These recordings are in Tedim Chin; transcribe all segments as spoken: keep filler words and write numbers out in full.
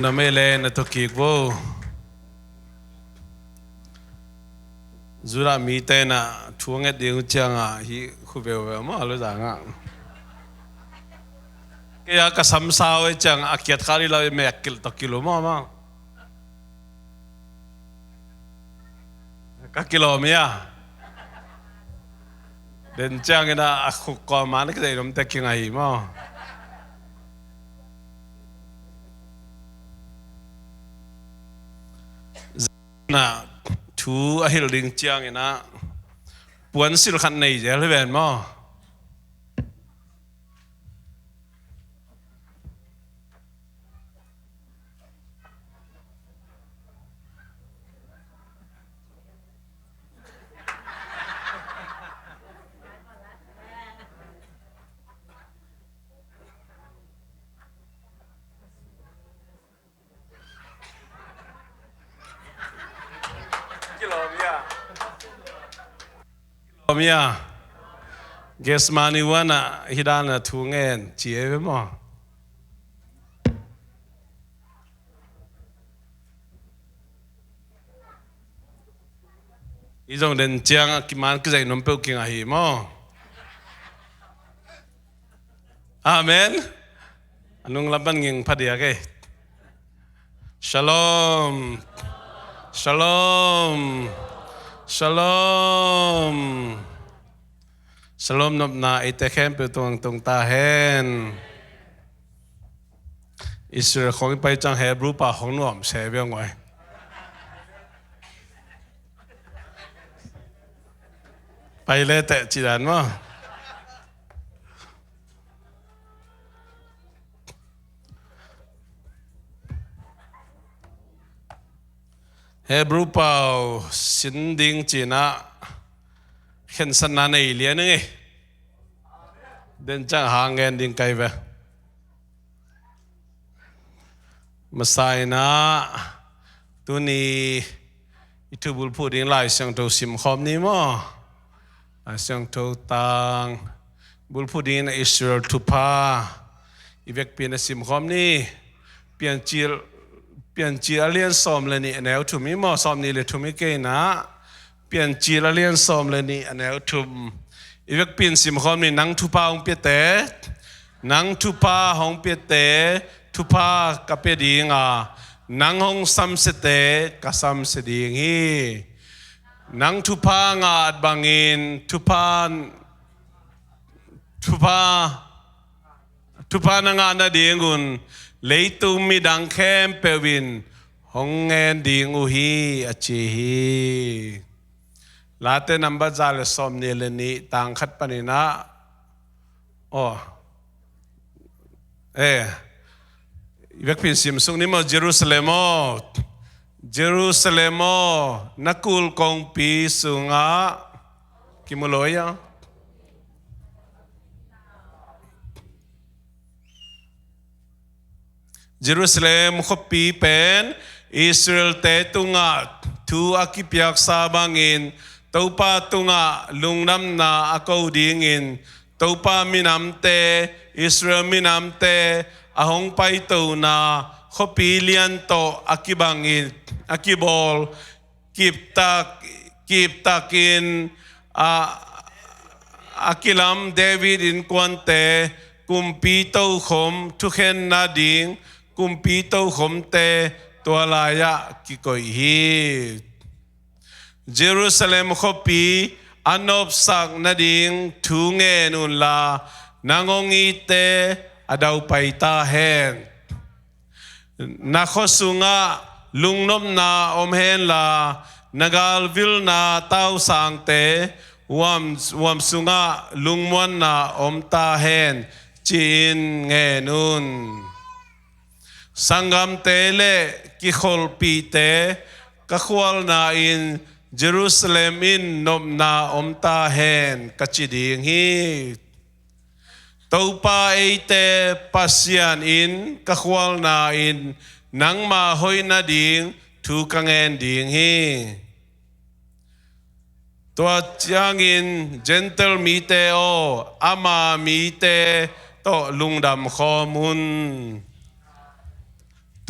Na mei le na thokik vo. Judah mite na thu a nget ding uh ciangah hih khu veuveu maw, a lo zangah. Kei a ka samsa uh e ciang a kiat kha dih lo i mek kilh tawh kilh uh maw maw. Ka kilawm hi a. Den ciangin a khuk kawm a na kizeih nomte kinga hi maw. Na thu a hilh ding ciangin a puansilh khat nei zel hi ven maw. Kilawm hi a. Gethsemane huanah hih danah thu ngen ci ei ve maw. I zong den ciang a kiman kizaih nom peuh kinga hi maw. Amen. A nung lam pan nging phadiak e. Shalom. Shalom. Shalom. Shalom nopna eite khempeuh tungah tung ta hen. Israel khong i pai ciang Hebrew pau khong nuam se viang oi. Pai le teh ci dan maw. Hebrew pau sin ding ci-in ah khensatna nei lian ing ei. Den ciang hang ngen ding kai ve. Masa in ah tuni i thubulphuh ding Lai Siangtho simkhawm ni maw. Lai Siangtho tang bulphuh dingin a Israel thupha i vekpi-in a simkhawm ni. Piancil, Piancil a lian sawm le nih a neu thum hi maw, sawm nih le thum hi kei in ah. Piancil a lian sawm le nih a neu thum. I vekpi-in simkhawm ni. Nang thupha hong piate, nang thupha hong piate, thupha ka pia ding a, nang hong samsiate ka samsia ding hi. Nang thupha ngah bangin thupha, thupha, thupha na ngah nadingun leitung midang khempeuh in hong ngen ding uh hi, a ci hi. Late nambat za le sawm nih le nih tang khat panin ah. Aw. Eh. I vekpi-in simsuk ni maw, Jerusalem aw. Jerusalem aw, na kul kongpi sungah kimu lo ia. Jerusalem khuapi pen Israel-te tungah thu a kipiaksa bangin Topa tungah lungdamna a ko dingin Topa minamte, Israel minamte a hong paitona khuapi lian tawh a kibangin, a kibawl, kiptak, kiptakin a, a kilam David innkuante kumpi tokhom thukhen nading kumpi tokhomte tua lai-ah kikoih hi. Jerusalem khuapi a nopsak nading thu ngen unla nang hong itte a daupai ta hen. Na khua sungah lungnopna om henla, na galvilna tausangte huam, huam sungah lungmuanna om ta hen, ci-in ngen un. Sanggamte le kikholhpihte ka khualna-in Jerusalem in nopna om ta hen, ka ci ding hi. Topa eite Pasian in ka khualna-in nangma hoih nading thu ka ngen ding hi. Tua ciangin Gentile mite aw, ama mite tawh lungdam khawm un.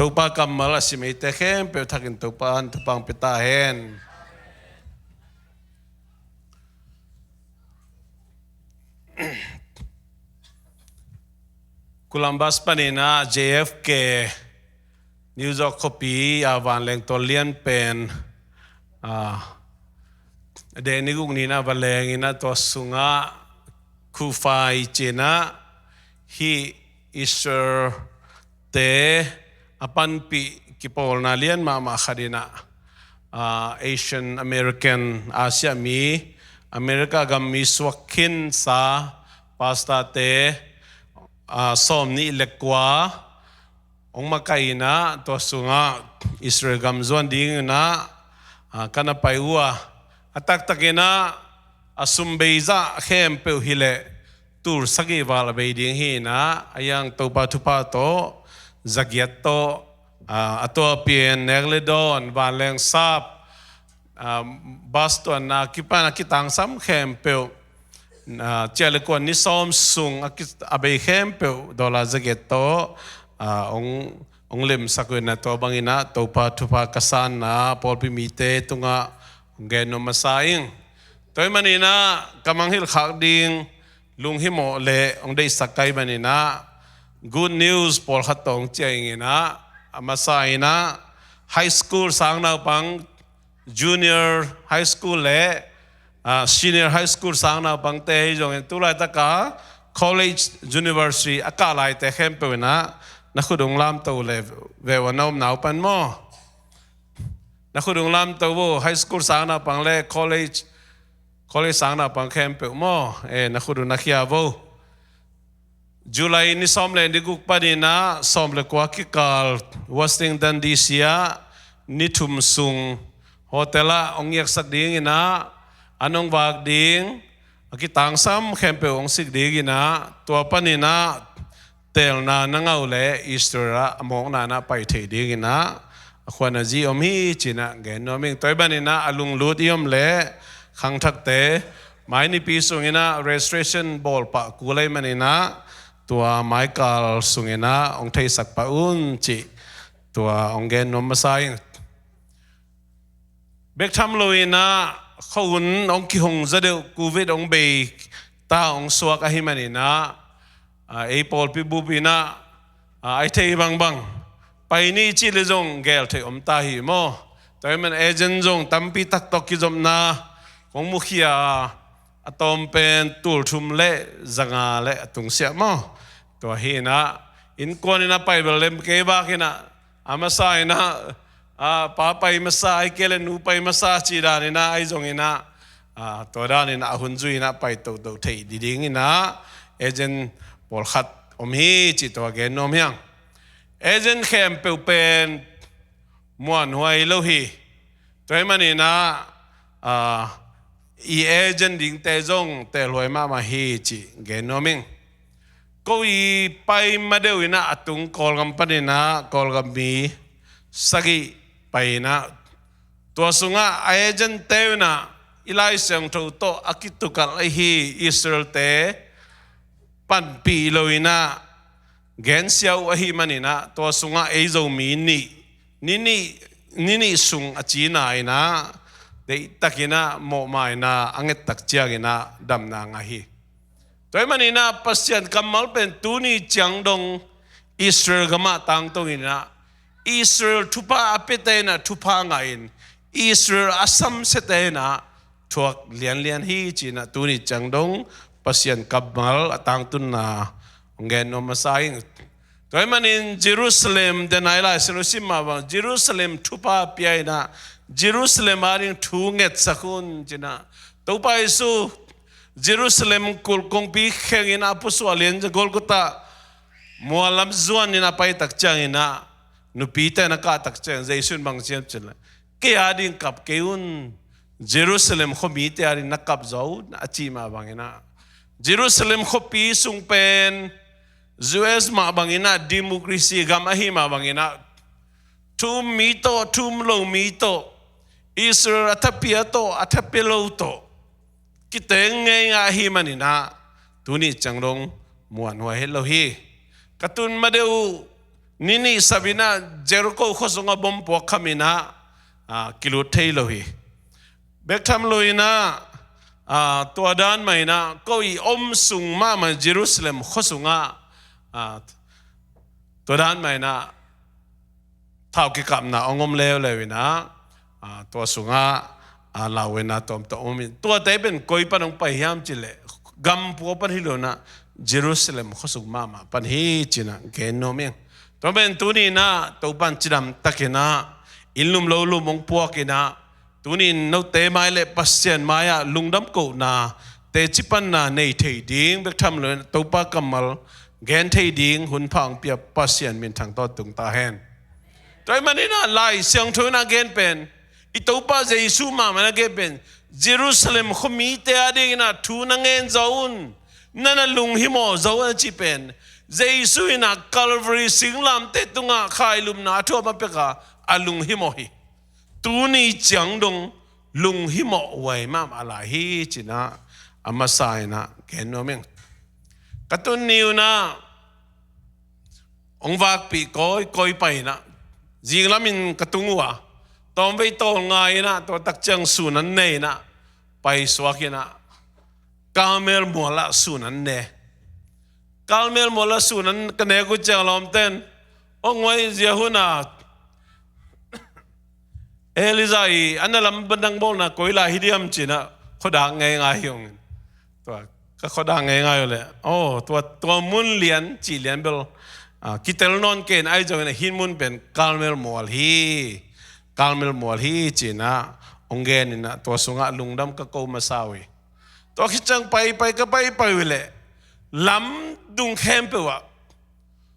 Topa kammal a sim eite khempeuh thakin Topa in thupha pia ta hen. Columbus panin ah J F K, New York khuapi a vanleng tawh lian pen, a, a deh ni guk ni-in ah va leng in ah tua sungah Kufai ci-in ah hih Israel te a panpih kipawlna lian mahmah khat in ah, a, Asian American, Asia mi, America gam mi suak khinsa pastor te, a, sawmnih le kua hong makaih in ah tua sungah Israel gam zuan dingin ah, a, ka na pai uh a, a taktakin ah a sum bei zah khempeuh hi leh tul sagih val a bei ding hi in ah, a hiang Topa thupha tawh zagiat tawh, a, a tua pian nek le dawn, vanleng sap, a, bus tuanna kipan a kitangsam khempeuh, a, ciah le kuan ni sawm sung a ki-, a bei khempeuh dollar zagiat tawh, a, hong, hong lemsak uh in ah tua bangin ah Topa thupha ka sanna pawlpi mite tungah hong gen nuam masa ing. Tua ahih manin ah ka mangngilh khak ding lunghimawh le hong deihsak ka hih manin ah good news pawlkhat tawh hong ciah ing in ah, a masa in ah high school sang naupang, junior high school le, a, senior high school sang naupangte hi zongin tu laitaka college, university a kah laite khempeuh in ah na khut hong lamto le veu a na om naupan maw. Na khut hong lamto vo, high school sang naupang le college, college sang naupang khempeuh maw, e, na khut hong na khia vo. July ni sawm le ni guk panin ah sawm le kua kikal Washington D C ah ni thum sung hotel ah hong ngiaksak dingin ah, an hong vak ding, a kitangsam khempeuh hong sik dingin ah, tua panin ah teelna na ngah uh leh Israel ah a mawkna in ah pai thei dingin ah a khuan a zi om hi ci-in ah gen nuam ing. Tua ahih manin ah a lunglut i om leh khangthakte mai nipi sungin ah registration bawl pah kul ahih manin ah tua maikal sungin ah hong theisak pah un cih tua hong gen nuam masa ing. Bek tham loin ah khuahun hong kihong zaw deuh, covid hong bei ta hong suak ahih manin ah, a, ei pawlpi bup in ah, a, a thei bangbang pai ni cih leh zong gel theih om ta hi maw. Tua ahih man agent zong tampi tak tawh kizopna kong mukhia a, a tawm pen tul thum le za nga le a tungsiah maw. Tua hi in ah innkuan in ah pai bel lem kei vak in ah, a masa in ah, a, pa pai masa, ahih kei leh nu pai masa cih dan in ah, ahi zongin ah, a, tua dan in ah a hun zui in ah pai toto thei ding in ah agent pawlkhat om hi cih tua gen nuam hi ing. Agent khempeuh pen muanhuai lo hi. Tua ahih manin ah, a, i agent dingte zong teelhuai mahmah hi cih gen nuam ing. Ko i pai ma deuh in ah a tung Kawlgam panin ah Kawlgam mi sagih pai in ah, tua sungah a agentte in ah i Lai Siangtho tawh a kitukalh ahi Israel-te panpih lo in ah gensia uh ahih manin ah, tua sungah ei Zomi nih, ni nih, ni nih sung a cina in ah deihtakin ah mawhmaina a nget tak ciangin ah damna ngah hi. Tua ahih manin ah Pasian kammal pen tuni ciang dong Israel gamah tangtung in ah, Israel thupha a piate in ah thupha ngah in, Israel a samsiate in ah thuak lianlian hi ci-in ah tuni ciang dong Pasian kammal a tangtunna hong gen nuam masa ing. Tua ahih manin Jerusalem, den a i Lai Siangtho sim mah bang, Jerusalem thupha pia in ah Jerusalem ading thu ngetsak un ci-in ah, Topa Jesu Jerusalem kulh kongpi khengin a pusuah lian Golgotha mual lam zuanin a pai tak ciangin ah nupite na kah tak ciangin Jesu in bang ci hiam cih leh, kei ading kap kei un, Jerusalem khuamite ading na kap zaw un a cih mah bangin ah, Jerusalem khuapi sung pen Jews mah bangin ah, democracy gam ahih mah bangin ah, thu um mi tawh, thu um lo mi tawh, Israel a thapia tawh, a thapia lo tawh kiteng ngeingai ahih manin ah tuni ciang dong muanhuai het lo hi. Ka tun ma deuh uh Ni nih sap in ah Jericho khua sungah bom puak kham in ah, ah, kilut thei lo hi. Bek tham lo in ah, ah, tua dan mah in ah ko i om sung mahmah Jerusalem khua sungah, ah, tua dan mah in ah thau kikapna hong om leuleu in ah, ah, tua sungah, ah, lau in ah tawmtawm om in, tuate pen koi pan hong pai hiam cih leh gam pua pan hi lo in ah Jerusalem khua sung mahmah pan hi ci-in ah gen nuam ing. Tua pen tuni in ah Topa'n cidam takin ah inn lum lo lum hong puak in ah, tuni in note mai le Pasian mai-ah lungdam kohna, teci panna nei thei ding, bek tham lo in ah Topa kammal gen thei ding hun pha hong pia Pasian min thang tawh tung ta hen. Tua ahih manin ah Lai Siangtho in ah gen pen, i Topa Jesu mahmah in ah gen pen, Jerusalem khuamite adingin ah thu na ngen zo un, na na lunghimawh zo un a cih pen, Jesu in ah Calvary singlamteh tungah khailumna a thuam a pek a, a lunghimawh hi. Tuni ciang dong lunghimawh huai mahmah lai hi ci-in ah a masa in ah gen nuam ing. Ka tun ni un ah hong vakpih kawikawi pai in ah, zinglam in ka tung uh a, tawmvei tawl ngai in ah, tua tak ciang sun an ne in ah, paisuak in ah, Karmel mual ah sun an ne. Karmel mual ah sun an ka nek uh ciang lawmte'n, "Aw, nguai, zia hun ah Elijah i an na lam bandang bawlna koi lai hi diam?" ci-in ah khuadak ngeingai hi hong in. Tua, ka khuadak ngeingai uh leh, "Aw, tua, tua mun lian, cih lian bel, ah, kitel nawn kei in, ahi zongin ah hih mun pen Karmel mual hi. Karmel mual hi," ci-in ah hong gen in ah, tua sungah lungdam ka ko masa uh hi. Tua khit ciang paipai ka paipai uh leh, lamdung khempeuh ah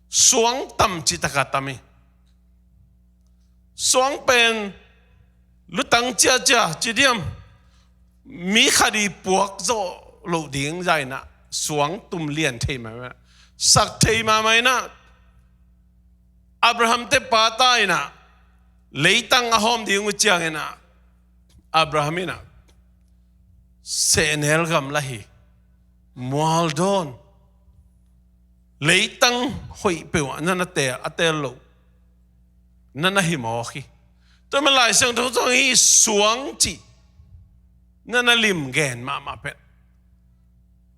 suang tam cih tak a tam hi. Suang pen lutang ciacia ci diam, mi khat i puak zawh loh ding zah in ah suang tum lian thei mahmah, sak thei mahmah in ah, Abraham te pa ta in ah leitang a hawm ding uh ciangin ah, Abraham in ah sehnel gam la hi, mual dawn, leitang hoih peuh ah na na teel, a teel loh na na hi mawk hi. Tua man Lai Siangtho sung hi suang cih na na lim gen mahmah pen,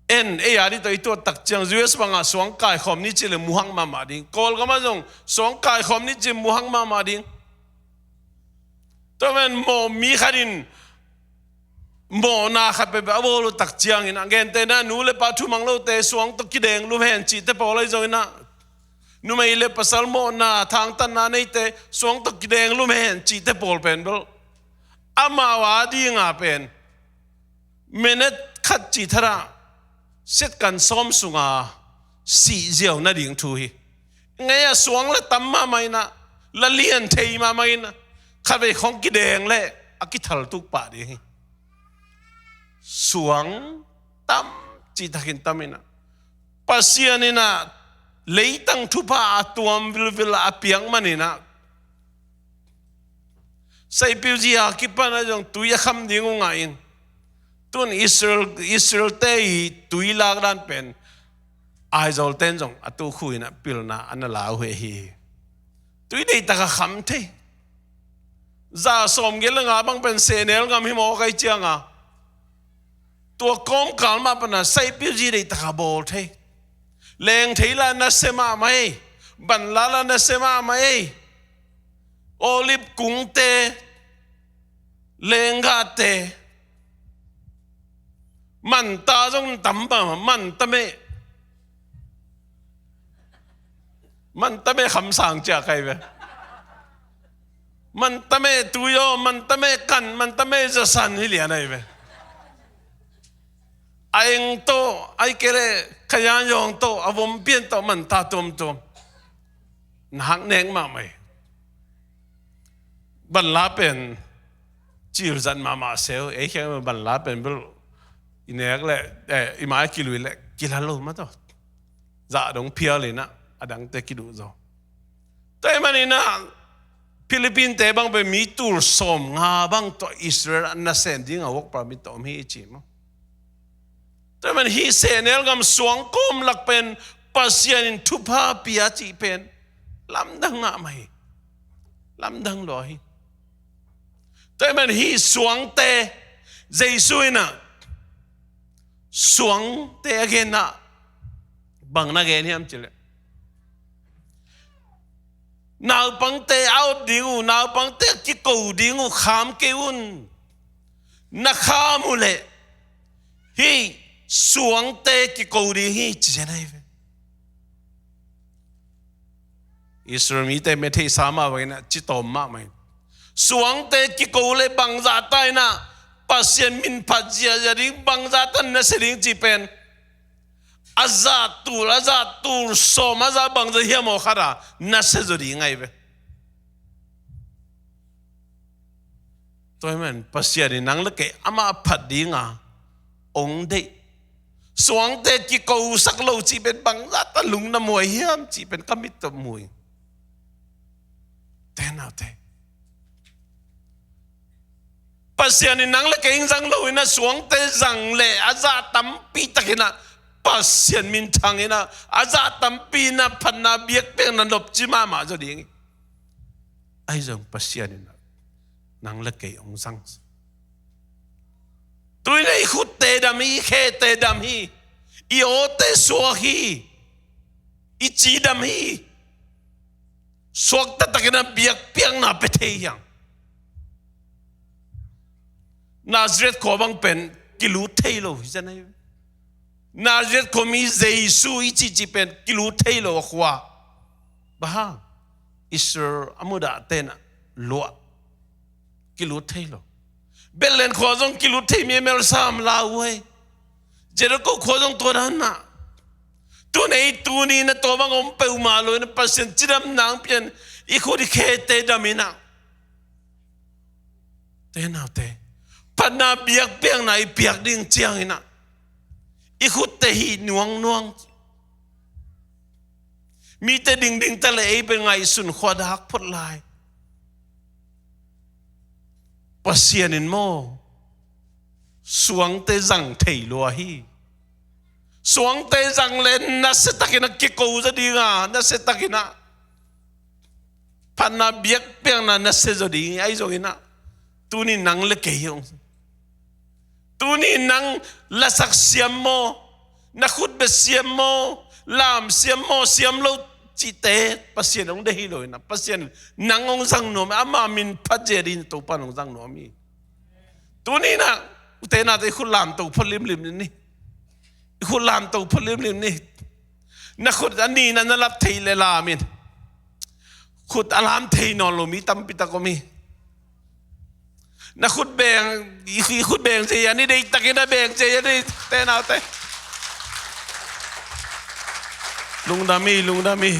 en, ei a ding tawh i tuat tak ciang, U S bangah suang kaikhawm ni cih leh muhak mahmah ding, Kawlgam ah zong suang kaikhawm ni cih muhak mahmah ding. Tua man mawh mi khat in mawhna khat peuhpeuh a bawl uh tak ciangin ah, gentehna nu le pa thumang lote suang tawh kideng lum hen cihte pawl ahi zongin ah, numei le pasal mawhna thangtatna neite suang tawh kideng lum hen cihte pawl pen bel, amau a dinga pen minute khat cih thadah second sawm sunga sih ziau nading thu hi. Ngei a suang la tam mahmah in ah, la lian thei mahmah in ah, khatvei khawng kideng leh a kithal tuk pah ding hi. Suang tam cihtakin tam in ah, Pasian in ah leitang thupha a tuam vilvil a piak man in ah, Saipiuzi a kipan ah zong tui a kham ding uh ngah in. Tun Israel, Israel te i tui lak dan pen Aizawl ten zong a tukhu in ah pilna a na la uh hi. Tui deitak a kham thei. Za sawmgiat le nga bang pen sehnel gam hi mawk ahi cianga, tua kawmkal mah pana Saipiuzi deitak a bawl thei. Leng thei la nasia mahmah ei. Ban la la nasia mahmah ei. Olive kungte, lenggahte, manta zong tam pah, manta meh. Manta meh khamsang ciah kai ve. Manta meh tui aw, manta meh kan, manta meh zasan hi lian ahi ve. A eng tawh, ahih kei leh khayan zawng tawh, a vom pian tawh, manta tuamtuam. Na hak nek mahmah hi. Ban la pen cil zat mahmah seu, ei khiang ban la pen bel i nek leh, eh, i mai kilui leh kila lo mah tawh. Zah dong phial in ah, a dangte kiduh zaw. Tua ahih manin ah Philippine te bang pen mi tul sawmnga bang tawh Israel a nasem ding a work permit tawh om hi i ci maw. Tua ahih manin hih sehnel gam suang kawm lak pen Pasian in thupha pia cih pen Lamdang mahmah hi. Lamdang lua hi. Tua ahih manin hih suangte, Jesu in ah suangte a gen ah bang na gen hiam cih leh, naupangte a ot ding uh, naupangte a kiko ding uh kham kei un. Na kham uh leh hih suangte kiko ding hi, ci zen ahi ve. Israel mite methei sa mah bangin ah ci tawm mahmah in, suangte kiko leh bangzah ta in ah Pasian min phat ziahziah ding, bangzah ta in na sia ding cih pen a zah tul, a zah tul sawm, a zah bangzah hiam aw khat ah na sia zaw ding ahi ve. Tua ahih manin Pasian in nang le kei amah phat dinga hong deih. Suangte kikosak lo cih pen bangzah ta lungdam huai hiam cih pen ka mit tawh mu hi. Te naute, Pasian in nang le kei hong zang lo in ah suangte zang leh a zah tampi tak in ah Pasian minthang in ah a zah tampi in ah phatna biakpiakna nopci mahmah zaw ding hi. Ahi zong Pasian in ah nang le kei hong zang. Tu in ah i khutte dam hi, i khete dam hi, i awte suak hi, i ci dam hi. Suakta takin ah biakpiakna pia thei hiam? Nazareth khua bang pen kilut thei lo hi zen ahi. Nazareth khuami Jesu i cihcih pen kilut thei lo a khua. Bang hang? Israel a mudahte in ah luah. Kilut thei lo. Bethlehem khua zong kilut thei miamel sam lauhuai. Jericho khua zong tua dan mah. Tun ei tuni in ah tua bang om peuhmah lo in ah Pasian cidam nang pian i khut i khete dam in ah. Te naute, phatna biakpiakna i piak ding ciangin ah i khutte hih nuangnuang. Mite dingding ta leh ei pen ngaihsun khua dak phot lai. Pasian in maw, suangte zang thei lua hi. Suangte zang leh nasia takin ah kiko zaw ding a, nasia takin ah phatna biakpiakna nasia zaw ding hi. Ahi zongin ah tuni nang le kei hi ung. Tuni nang lasak siam maw, na khutbet siam maw, lam siam maw, siam lo cihte Pasian hong deih hi lo in ah, Pasian nang hong zang nuam, ama min phat ziah ding Topa in hong zang nuam hi. Tuni in ah ute naute, i khut lamto phot limlim ni. I khut lamto phot limlim ni. Na khut a nih in ah na lap theih leh lam in. Khut a lam thei nawn lo mi tampi tak om hi. Na khut beng, i, i khut beng cia ni, deih takin a beng cia ni, te naute. Lungdam hi, lungdam hi.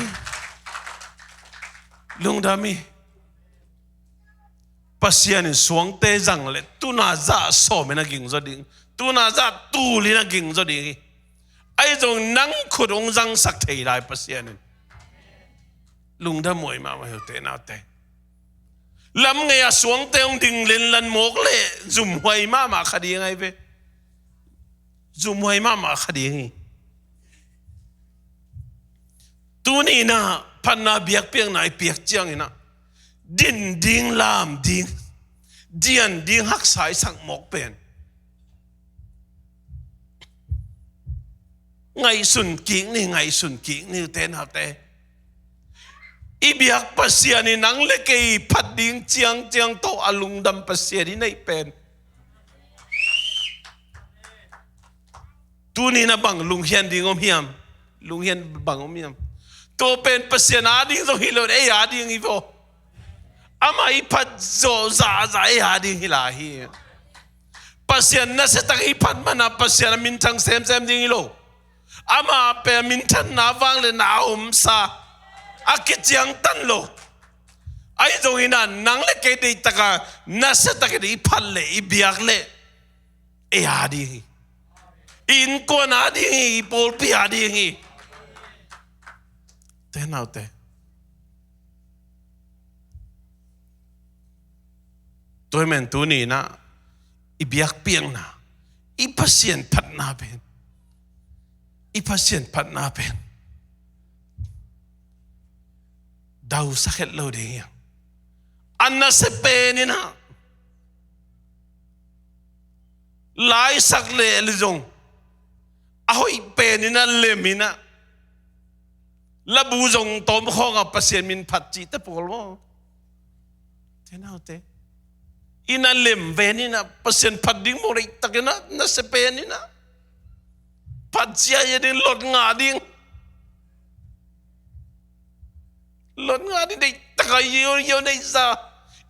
Lungdam hi. Pasian in suangte zang leh tuna zah sawm in a ging zaw ding, tuna zah tul in a ging zaw ding hi. Ahi zong nang khut hong zangsak thei lai Pasian in. Lungdam huai mahmah hi ute naute. Lam ngei a suangte hong ding lenlan mawk leh zumhuai mahmah kha ding ahi ve. Zumhuai mahmah kha ding hi. Tuni in ah phatna biakpiakna i piak ciangin ah din ding, lam ding, dian ding haksa i sak mawk pen ngaihsun kik ni, ngaihsun kik ni ute naute. I biak Pasian in nang le kei phat ding ciangciang tawh a lungdam Pasian i neih pen. Tuni in ah bang lunghian ding om hiam? Lunghian bang om hiam? Tua pen Pasian a ding zong hi lo, ei a ding hi vaw. Ama i phat zawh zahzah ei a ding hi lai hi. Pasian nasia tak i phat man ah Pasian a minthang semsem ding hi lo. Ama pen a minthanna vangliatna a omsa, a kiciangtan lo. Ahi zongin ah nang le kei deih tak a nasia takin i phat leh i biak leh ei a ding hi. I innkuan a ding hi, i pawlpi a ding hi. Te naute, tua ahih manin tuni in ah i biakpiakna, i Pasian phatna pen, i Pasian phatna pen dausak het lo ding hi hang. A nasia pen in ah, laisak leh zong a hoih pen in ah lem in ah, labu zong tawm khawng ah Pasian min phat cihte pawl maw? Ute naute, i na lem pen in ah Pasian phat ding maw? Deihtakin ah nasia pen in ah phat ciah ding, lot ngah ding. Lot ngah ding, deihtak a, yo, yo, deihsa.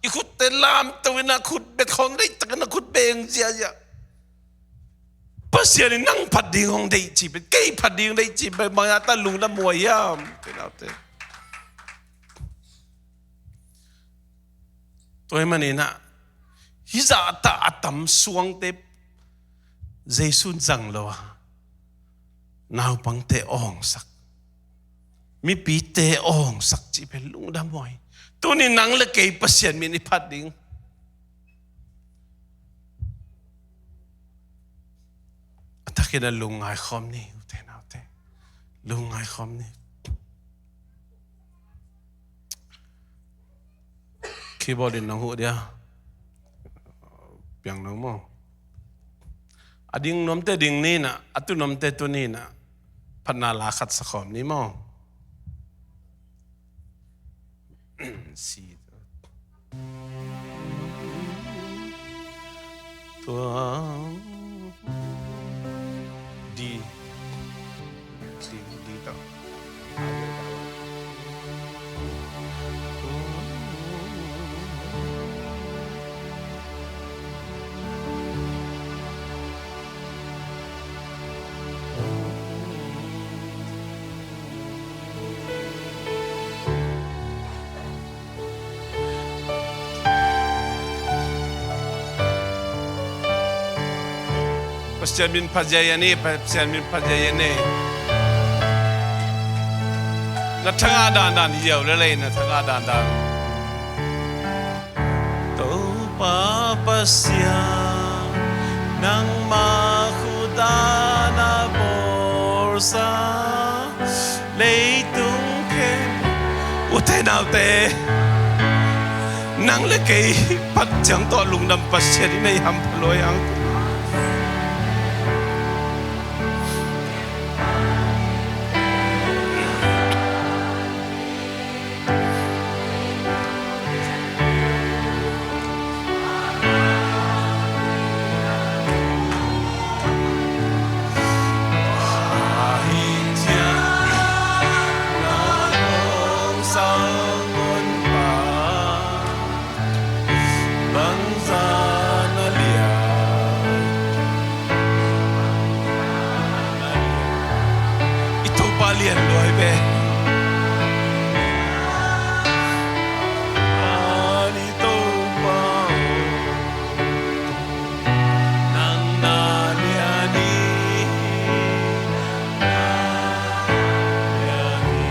I khutte lamto in ah khut bet khawng, deihtakin ah khut beng ciah ciah. Pasian in nang phat ding hong deih cih pen, kei phat ding deih cih pen, bang a ta lungdam huai hiam? Ute naute, tua ahih manin ah, hih zahta a tam suangte Jesu'n zang lo a, naupangte awngsak, mipite awngsak cih pen lungdam huai. Tuni nang le kei Pasian min i phat ding, a takin a lungngai khawm ni, ute naute. Lungngai khawm ni. Keyboard in nong huh dia? Piang nong maw? A ding nuamte ding ni in ah, a tu nuamte tu ni in ah, phatna la khat sa khawm ni maw? Si. Tua. D. D, D tawh. Pasian min phat ziahziah ni, Pasian min phat ziahziah ni. Na thangah dandan hi ziau lel ei, na thangah dandan. Topa Pasian, nangmah khut ah na bawlsa leitung khempeuh. Ute naute, nang le kei phat ciang tawh lungdam Pasian i nei hampha lua hi hang. I Topa lian lua hi ve. Ani Topa, nang na lian hi, na lian hi.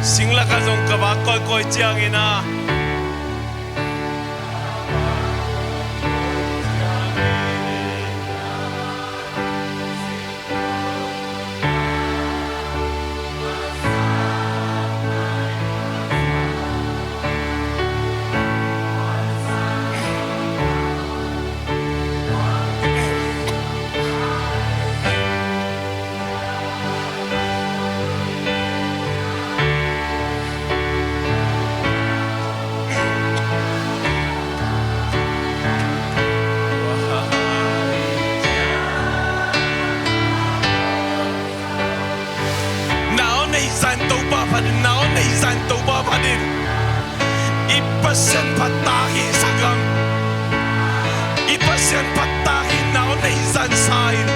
Sing lakah zong ka vak kawikawi ciangin ah, na aw neihsa in Topa phat in, na aw neihsa in Topa phat in. I Pasian phat tak hi, sanggam. I Pasian phat tak hi, na aw neihsa in sa in.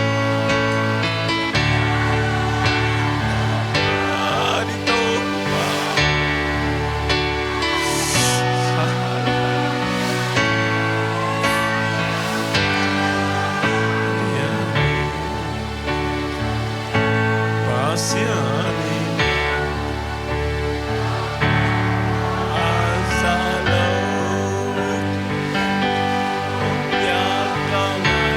Pasian in a za lo, hong piak ka ngai.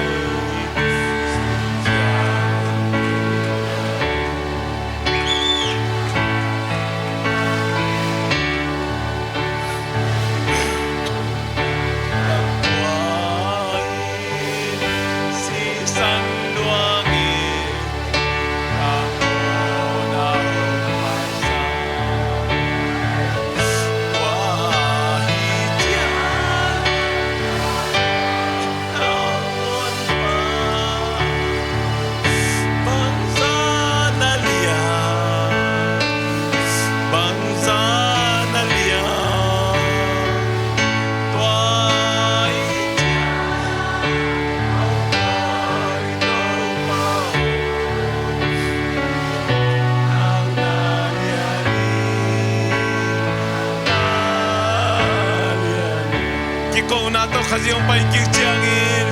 Kohna tawh Khazih hong pai kik ciangin,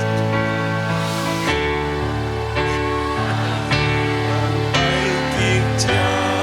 pai kik ciangin.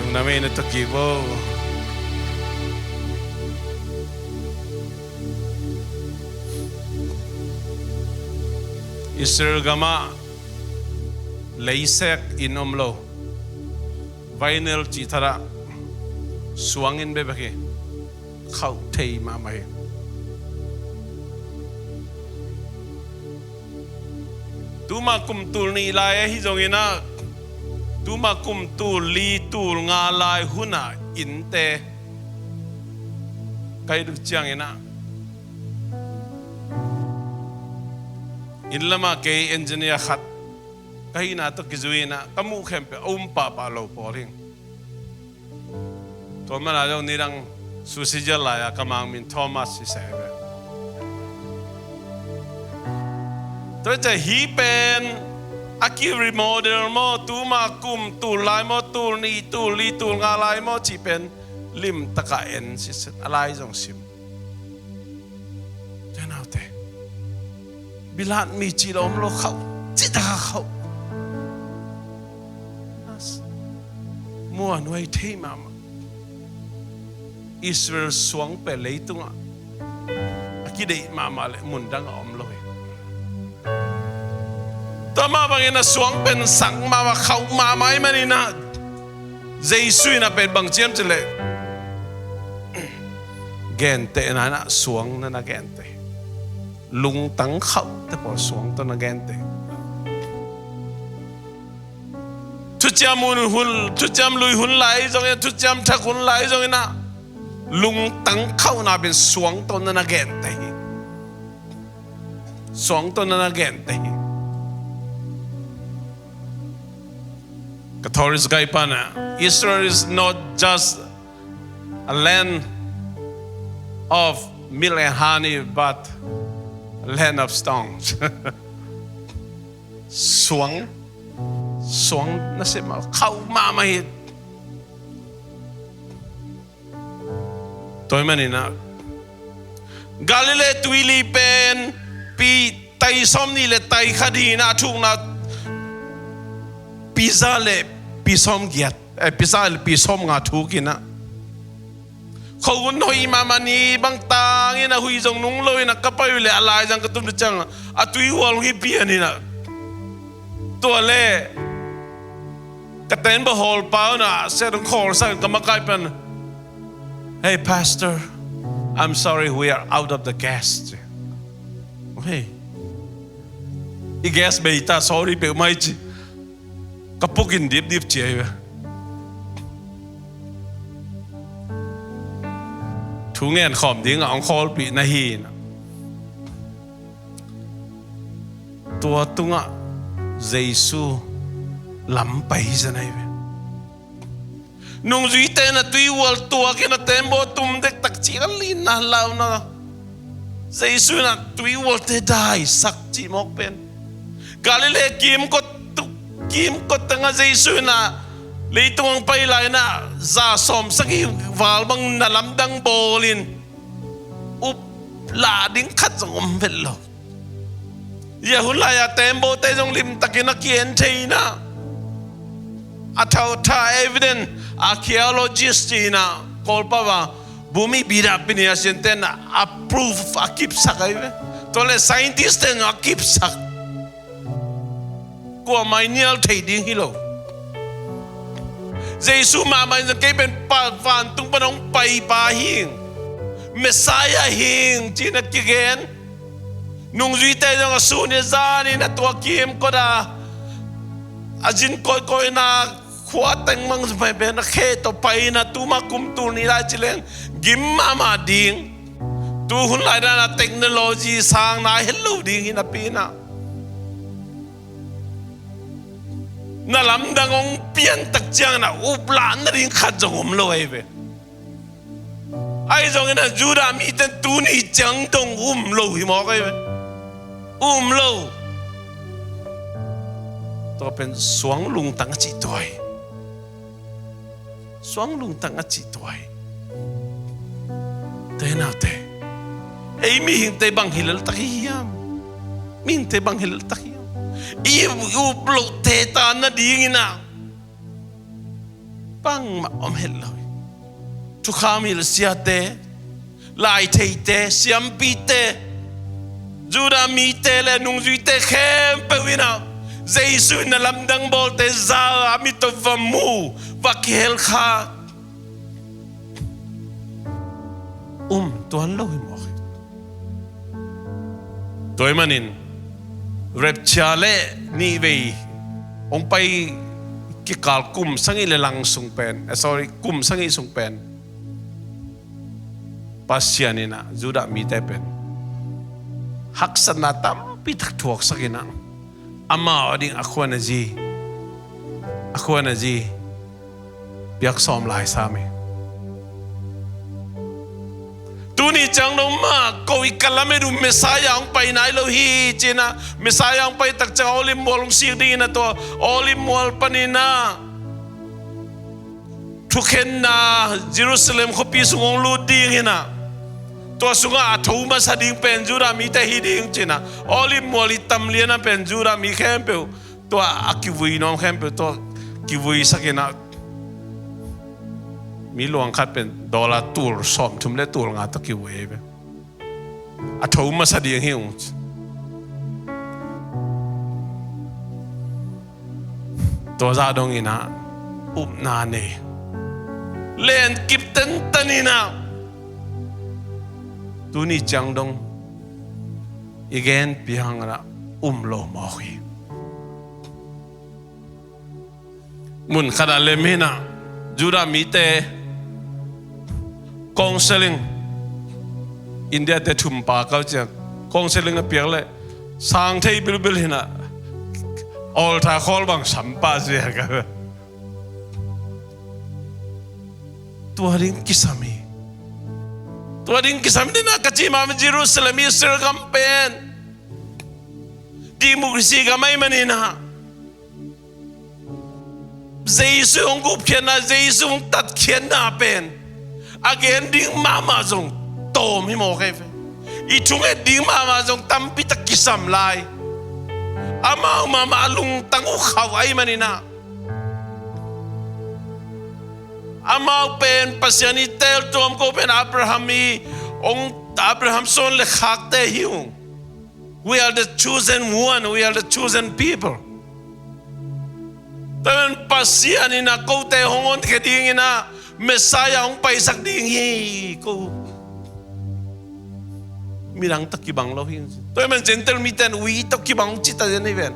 Lungdam ei, na tawh kik vo. Israel gamah leisek inn om lo, vinyl cih thadah suang inn bekbek hi. Khauh thei mahmah hi. Tuma kum tul nih lai ahi zongin ah, tuma kum tul li tul nga lai hunah innte ka hih ding ciangin ah, inn lamah kei engineer khat ka hihna tawh kizui in ah, ka muh khempeuh a um pahpah lo pawl hi. Tua mana zong nidang sushi zial lai-a ka mang min Thomas hi se ve. Tua ciah hih pen a ki-remodel maw, tuma kum tul lai maw, tul nih, tul li, tul nga lai maw cih pen limtaka en sitset a lai zong sim. Tua naute, bilat mi cih lo om lo, khauh cih taka khauh. Muanhuai thei mahmah. Israel suang pen leitungah a kideih mahmah le mundang a om lo hi. Tua mah bangin a suang pen sang mahmah, khauh mahmah ahih manin ah, Jesu in a pen bang ci hiam cih leh, gentehna in ah suang na na genteh. Lungtang khauhte pawl suang tawh na genteh. Thuciam hun, hun, thuciam lui hun lai zongin, thuciam thak hun lai zongin ah, lungtang khauhna pen suang tawh na na genteh hi. Suang tawh na na genteh hi. Ka Thoris Gaipan ah, Israel is not just a land of milk and honey, but a land of stones. Suang, suang na sep mah, khauh mahmah hi. Tua ahih manin ah, Galilee tuili pen pi tai sawm nih le tai khat hi in ah, a thukna pi za le pi sawm giat, eh, pi za le pi sawm nga thuk in ah, khuahun hoih mahmah ni bang tang in ah, huih zong nung lo in ah, ka pai uh leh a laizang ka tum ding ciang a, a tuihual hong hi pian in ah. Tua leh ka tembaw hawlpa un ah, set hong khawlsak in ka makai pan, "Hey, Pastor, I'm sorry, we are out of the gas." Hey. "I gas bei ta, sorry peuhmah hi," ci. Ka pukin dipdip ci ahi ve. Thu ngen khawm dingah hong khawlpih na hi in ah. Tua tungah Jesu lam pai hi zen ahi ve. Nungzuite in a tuihual tuak in a tembaw tum dektak cih a, linna launa, Jesu in a tuihualte daisak cih mawk pen. Galilee kimkot tu, kimkot tengah Jesu in a leitung hong pai lai in a, za sawm sagih val bang na lamdang bawlin, up lah ding khat zong om vet lo. Hih hun lai-a tembaw te zong limtakin a ki-en thei in a, a thautha evidence, archaeologist in a, Kawlpau a bumi bida pini a sianten a proof a kipsak ahi ve. Tua le scientist ten a kipsak. Kuamah i nial thei ding hi lo. Jesu mahmah in kei pen pa, vantung pan hong paipa hing, Messiah hing ci-in a kigen. Nungzuite zong a sun i zan in a tua kimkot a, a zin kawikawina khua tengmang zumai pen a khe tawh pai in a tuma kum tul nih lai ci leng gim mahmah ding. Tu hun lai dan a technology sang nai het lo ding hi napi in a, na lamdang hong pian tak ciangin a uplahna ding khat zong om lo ahi ve. Ahi zongin a Judah mite tuni ciang dong um lo hi mawk ahi ve. Um lo. Tua pen suang lungtang a cih tua hi. Suang lungtang a cih tua hi. Te naute, ei mihingte bang hi leltak hi hiam? Mihingte bang hi leltak hi hiam? I up lohte ta nadingin a bangmah om het lo hi. Thukham hilh siate, laitheite, siampite, Judah mite le nungzuite khempeuh in a, Jesu in a lamdang bawlte za a, a mit tawh va mu, va kihel kha um tuan lo hi mawk hi. Tua ahih manin rapture le nihvei hong pai kikal kum sagih le lang sung pen, eh, sorry, kum sagih sung pen Pasian in a Judah mite pen haksatna tampi tak thuaksak in a, amau ading a khuan a zi, a khuan a zi piak sawm lai sam hi. Tuni ciang dong mah ko i ka lamet uh Messiah hong pai nai lo hi ci-in a, Messiah hong pai tak ciang Olive mual hong sik dingin a, tua Olive mual panin a thukhenna Jerusalem khuapi sung hong lut ding hi in a, tua sungah a tho masa ding pen Judah mite hi ding ci-in a, Olive mual i tam lian a pen Judah mi khempeuh, tua a kivui nuam khempeuh tua kivuisak in a, mi luang khat pen dollar tul sawmthum le tul nga tawh kivui ahi ve. A tho masa ding hi ung. Tua zah dong in a upna nei, len kip tentan in a, tuni ciang dong i gen piang a um lo mawk hi. Mun khat a lem hi in a, Judah mite counseling, India te thum pa kau ciang counseling a piak le sang thei bilbil hi in a, altar call bang sam pah zia ka. Tua ding kisam hi. Tua ding kisam hi in a, ka ci mah Jerusalem, Israel gam pen democracy gam ahih manin a, Jesu hong gupkhiatna, Jesu hong tatkhiatna pen a gen ding mahmah zong tawm hi mawk ahi ve. I thunget ding mahmah zong tampi tak kisam lai. Amau mahmah a lungtang uh khauh ahih manin a, amau pen Pasian i teeltuam ko pen Abraham i hong, Abraham suan le khakte hi ung. We are the chosen one. We are the chosen people. Tua pen Pasian in a kote hong honkhia dingin a Messiah hong paisak ding hi ko. Midang tawh kibang lo hi. Tua pen Gentile mite in ui tawh kibang hong cita den hi ven.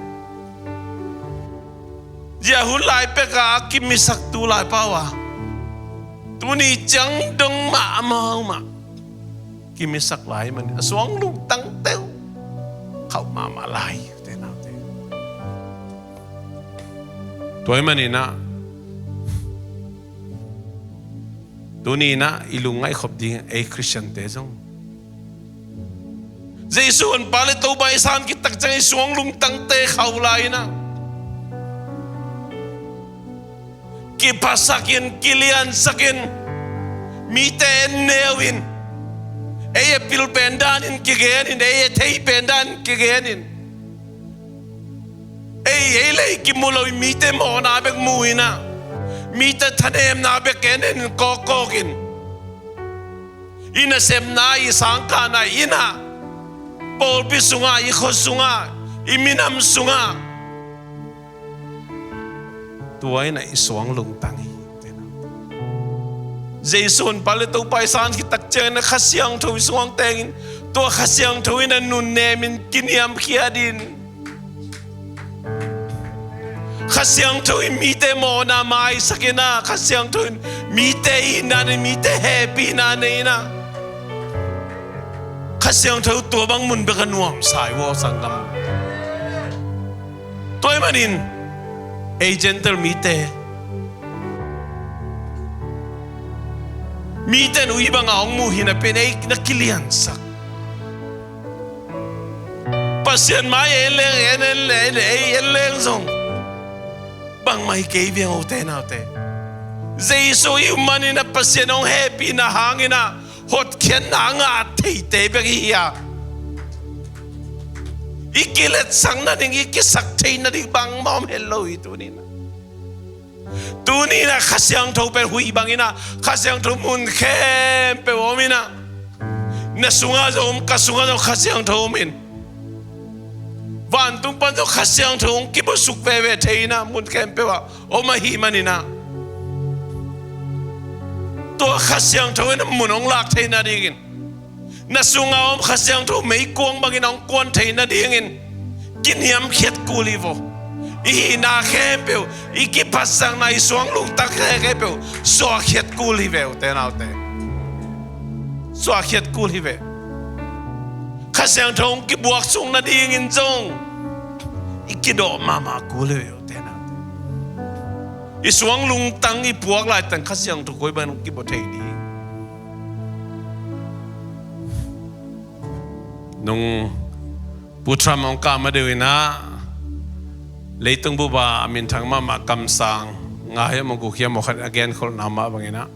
Zia hun lai pek a kimisak tu lai pau a, tuni ciang dong mah amau mah kimisak lai man a suang lungtang teuh khauh mahmah lai te naute. Tua ahih manin a, tuni in a i lungngaih khop ding ei Khristiante zong Jesu honpa le Topa i san khit tak ciang i suang lungtangte khauh lai in a, kiphasak in, kiliansak in, mite en neu in, ei a pil pen dan in kigen in, ei a thei pen dan in kigen in, ei, ei lei kimu lo in mite mawhna bek mu in a, mite thanemna bek en in kawkkawk in, I nasepna, i sangkahna in ah, pawlpi sungah, i khua sungah, i minam sungah, tua in ah i suang lungtang hi. Jesu in Pilat Topa i san khit tak ciangin ah Kha Siangtho i sungah tengin, tua Kha Siangtho in ah nunnem in kiniamkhiat in, Kha Siangtho in mite mawhna maisak in ah, Kha Siangtho in mite itna nei, mite hehpihna nei in ah, Kha Siangtho tua bang mun bek a nuamsa hi aw sanggam. Tua ahih manin ei Gentile mite, mite in ui bangin hong muh hi napi-in ei na kiliansak. Pasian mai en leng, en, en, en, ei en leng zong bangmah hi kei veng, ute naute. Jesu i um manin ah Pasian hong hehpihna hangin ah hotkhiatna a ngah theite bek i hi a, i kiletsak nading, i kisak theih nading bangmah om het lo hi tuni-in ah. Tuni-in ah Kha Siangtho pen huih bangin ah, Kha Siangtho mun khempeuh om in ah, na sungah zong om, ka sungah zong Kha Siangtho om in, vantung pan zong Kha Siangtho hong kibusuk veve thei in ah, mun khempeuh ah om ahih manin ah, tua Kha Siangtho in ah mun hong lak theih nadingin, na sungah om Kha Siangtho meikuang bangin hong kuan theih nadingin kiniamkhiat kul hi vo. I hihna khempeuh, i kiphatsakna, i suang lungtang khempeuh suahkhiat kul hi ve, ute naute. Suahkhiat kul hi ve. Kha Siangtho hong kibuak suk nadingin zong i kidawh mahmah kul hi ve, ute naute. I suang lungtang i puak laitak Kha Siangtho koi bangin hong kibua thei ding. Nung Pu Trump hong kah ma deuh in ah, leitung bup ah a minthang mahmah kamsang nga hiam, a guk hiam, a khat a genkholhna mah bangin ah,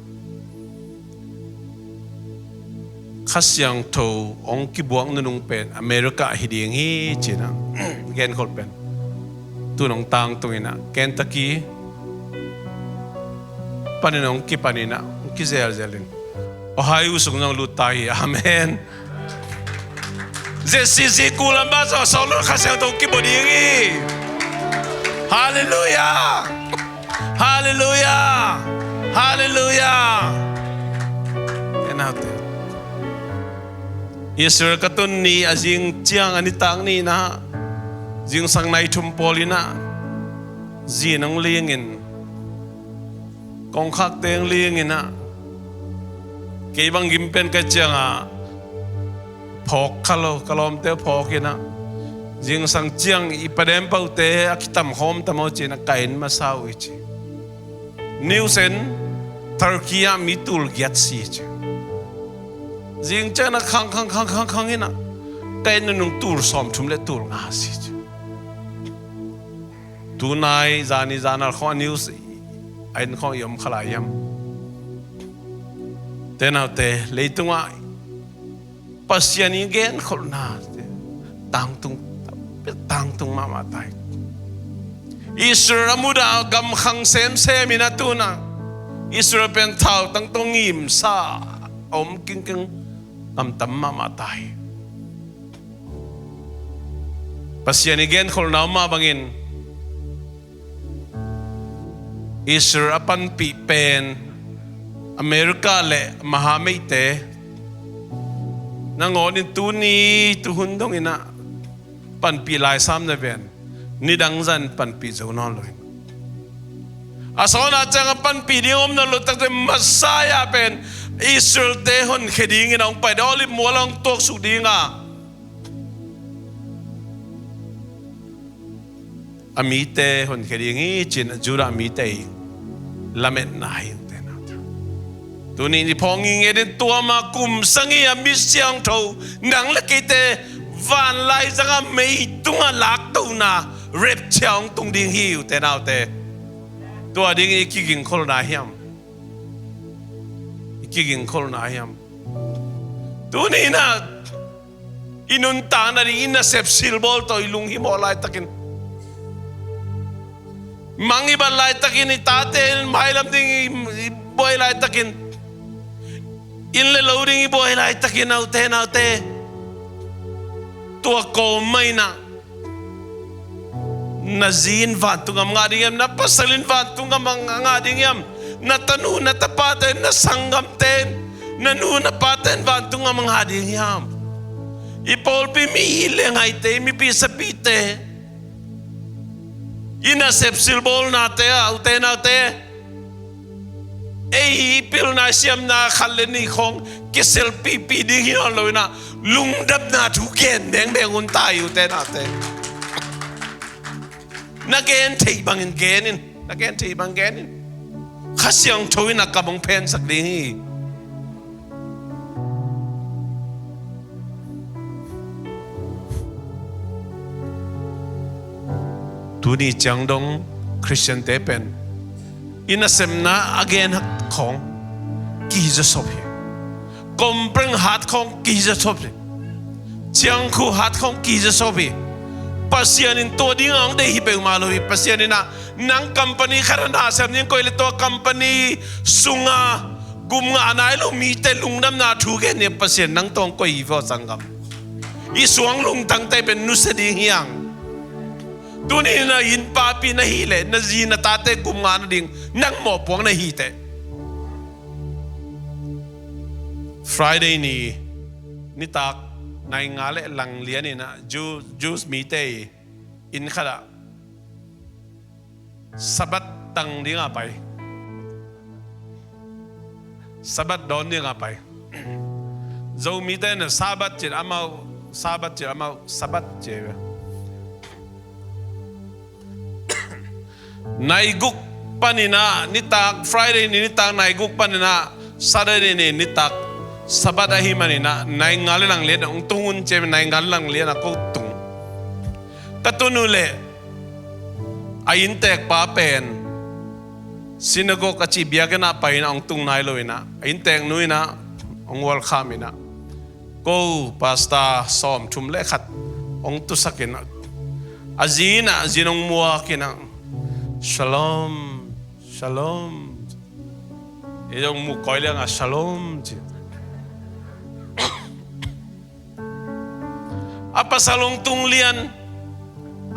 Kha Siangtho hong kibuak nunung pen America hi ding hi ci-in ah, genkholh pen tu-in hong tangtung in ah, Kentucky panin hong kipan in ah, hong kizelzel in Ohio sung zong lut ta hi. Amen. Z C C kul lam bang zong a sawt lo Kha Siangtho kibua ding hi. Halleluiah. Halleluiah. Halleluiah. Israel ka tun ni a zing ciang, a nitak ni-in ah, zingsang nai thum pawl in ah, zi in hong ling in, kongkhakte hong ling in ah, kei bang gim pen ka ciang ah, phawk kha lo, ka lawmte phawk in ah, zingsang ciang i padem paute a kitam khawm ta maw ci-in ah, ka en masa uh hi ci. News en, Turkey ah mi tul giat si ci. Zing ciang ah khang, khang, khang, khang, khang in ah, ka en nunung tul sawmthum le tul nga si ci. Tunai zani zanal khawng a news a en khawng i om kha lai hiam? Ute naute, leitungah Pasian i genkholhna tangtung, tangtung mahmah ta hi. Israel a mudah, gam khang semsem in ah, tu-in ah Israel pen thautang tawh ngimsa a om kingking tamtam mahmah ta hi. Pasian i genkholhna om mah bangin, Israel a panpih pen America le mahameite nangawn in tuni tuhun dong in ah panpih laisam na ven, nidang zan panpih zo nawn lo in, a sawtna ciang a panpih ding om nawn lo takte, Messiah pen Israelte honkhia dingin a hong pai ding, Olive mual ah hong tuaksuk ding a, a mite honkhia ding hi ci-in Judah mite i lametna hi. Tuni-in i phawk ngitnget in, tua mah kum sagih a mi siangtho, nang le keite vanlai zangah meitungah laktona, rapture hong tung ding hi, ute naute. Tua dingin i kigingkholhna hiam? I kigingkholhna hiam? Tuni-in ah i nuntakna ding, i nasep silbawl tawh i lunghimawh laitakin, mang i bat laitakin, i tate mailam ding i, i buai laitakin, Inn le lo ding i buai laitakin, ute naute, tua kawm mah in ah, na zi in vantung gam ngah ding hiam, na pasal in vantung gam ngah ding hiam, na tanu na tapate, na sanggamte, na nu na pate in vantung gam ngah ding hiam? I pawlpi mi hi le ngaite, mipi sapite, i nasep silbawlnate ah, ute naute, ei i pilna i siamna khat le nih khawng kiselpihpih ding hi nawn lo in ah, lungdamna thu gen bengbeng un ta hi, ute naute. Na gen theih bangin gen in, na gen theih bang gen in. Kha Siangtho in a kam hong phensak ding hi. Tuni ciang dong Khristiante pen i nasepna a gen khawng kihi zawsop hi. Kompreng hat khawng kihi zawsop hi. Ciangkhu hat khawng kihi zawsop hi. Pasian in tua ding a hong deih hi peuhmah lo hi. Pasian in ah, nang company khat a na sem ding, koih le tua company sunga gum ngah nai lo mite lungdamna thu gen ni, Pasian nang tawh hong koih hi vaw, sanggam. I suang lungtangte pen nusia ding hi hang. Tuni in ah innpapi na hih leh, na zi na tate gum ngah nading nang mawhpuak na hi teh. Friday ni nitak nai nga le lang lian in ah Jew-, Jews mite i inn khat ah Sabbath tang ding a pai. Sabbath dawn ding a pai. Zomite in ah Sabbath ci-in amau, Sabbath ci-in amau, Sabbath ci-in. Nai guk panin ah nitak, Friday ni nitak nai guk panin ah Saturday ni nitak Sabbath ahih manin ah nai nga le lang lian hong tung un ci-in, nai nga le lang lian a ko tung. Ka tun uh leh a inntekpa pen synagogue a cih biakinn ah pai in ah hong tung nai lo in ah, a innteknu in ah hong welcome in ah, ko pastor sawmthum le khat hong tusak in ah, a zi in ah, a zi in hong muak in ah, "Shalom, shalom." Ei zong muh kawiliang a "Shalom," ci. A pasal hong tung lian,